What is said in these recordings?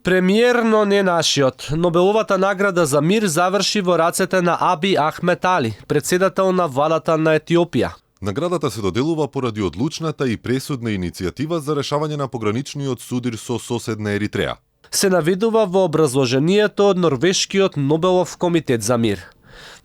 Премиер, но не нашиот. Нобеловата награда за мир заврши во рацете на Аби Ахмет Али, председател на владата на Етиопија. Наградата се доделува поради одлучната и пресудна иницијатива за решавање на пограничниот судир со соседна Еритреја. Се наведува во образложението од Норвешкиот Нобелов комитет за мир.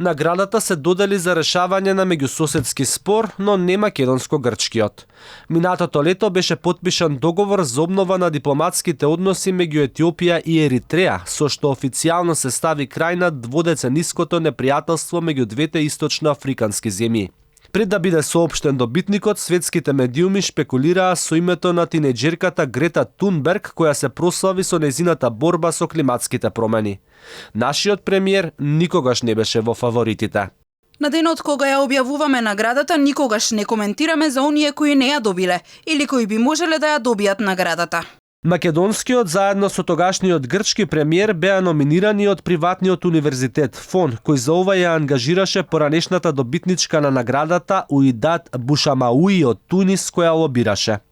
Наградата се додели за решавање на меѓусоседски спор, но не македонско-грчкиот. Минатото лето беше потпишан договор за обнова на дипломатските односи меѓу Етиопија и Еритреја, со што официјално се стави крај на дводецениското непријателство меѓу двете источноафрикански земји. Пред да биде соопштен добитникот, светските медиуми шпекулираа со името на тинеџерката Грета Тунберг, која се прослави со незината борба со климатските промени. Нашиот премиер никогаш не беше во фаворитите. На денот кога ја објавуваме наградата, никогаш не коментираме за оние кои не ја добиле или кои би можеле да ја добијат наградата. Македонскиот заедно со тогашниот грчки премиер беа номинирани од приватниот универзитет ФОН, кој за ова ја ангажираше поранешната добитничка на наградата Уидат Бушамауи од Тунис, која лобираше.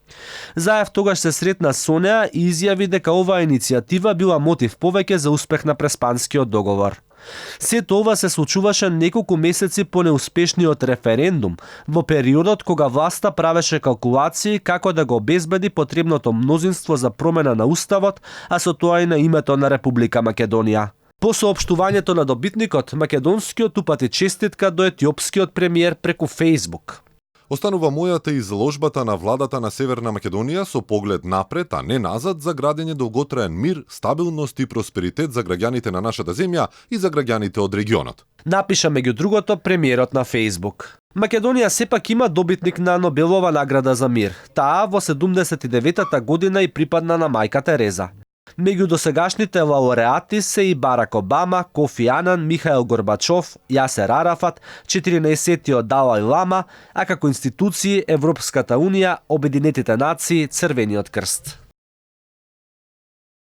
Заев тогаш се сретна со неа и изјави дека оваа иницијатива била мотив повеќе за успех на Преспанскиот договор. Сето ова се случуваше неколку месеци по неуспешниот референдум, во периодот кога власта правеше калкулации како да го обезбеди потребното мнозинство за промена на уставот, а со тоа и на името на Република Македонија. По соопштувањето на добитникот, македонскиот упати честитка до етиопскиот премиер преку Фејсбук. Останува мојата изложбата на владата на Северна Македонија со поглед напред, а не назад, за градење долготраен мир, стабилност и просперитет за граѓаните на нашата земја и за граѓаните од регионот. Напиша меѓу другото премиерот на Фејсбук. Македонија сепак има добитник на Нобелова награда за мир. Таа во 79-та година и припадна на мајка Тереза. Меѓу досегашните лауреати се и Барак Обама, Кофи Анан, Михаил Горбачов, Јасер Арафат, 14-тиот Далај Лама, а како институции Европската унија, Обединетите нации, Црвениот крст.